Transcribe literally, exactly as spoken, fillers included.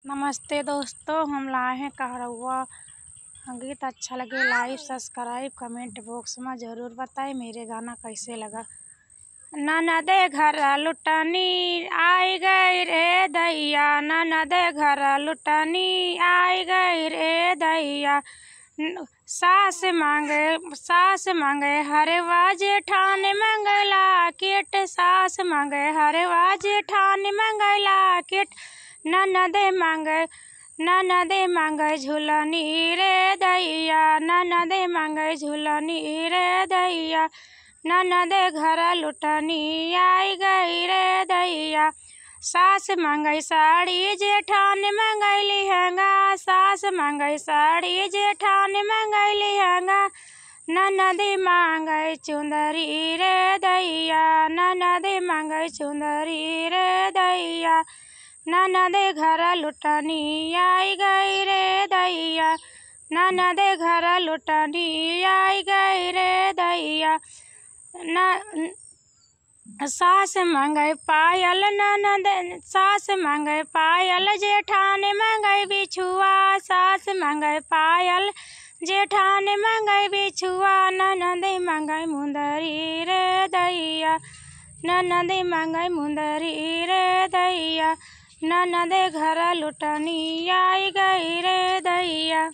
नमस्ते दोस्तों, हम लाए हैं कहरौआ गीत। अच्छा लगे like, subscribe, comment box में जरूर बताएं मेरे गाना कैसे लगा। ननदे घर लुटनी आई गई रे दैया, ननदे घर लुटनी आई गई रे दैया। न-, सास मांगे, सास मांगे हरवा, जेठान मांगे लाकेट, सास मांगे हरवा, जेठान मांगे लाकेट। ननदे मांगे, ननदे मांगे झुलनी रे दैया, ननदे मांगे झुलनी रे दैया। ननदे घर लुटनी आई गई रे दैया। सास मांगे साड़ी, जेठान मांगे लहंगा, सास मांगे साड़ी, जेठान मांगे लहंगा। ननदे मांगे चुंदरी रे दैया, ननदे मांगे चुंदरी रे दैया। ननदे घर लुटनी आई गई रे दैया, ननदे घर लुटनी आई गई रे दैया। न-, सास मांगे पायल ननद, सास मांगे पायल, जेठान मांगे बिछुआ, सास मांगे पायल, जेठान मांगे बिछुआ। ननद मांगे मुंदरी रे दैया, ननद मांगे मुंदरी रे दैया। ननद घर लुटनी आई गई रे दैया।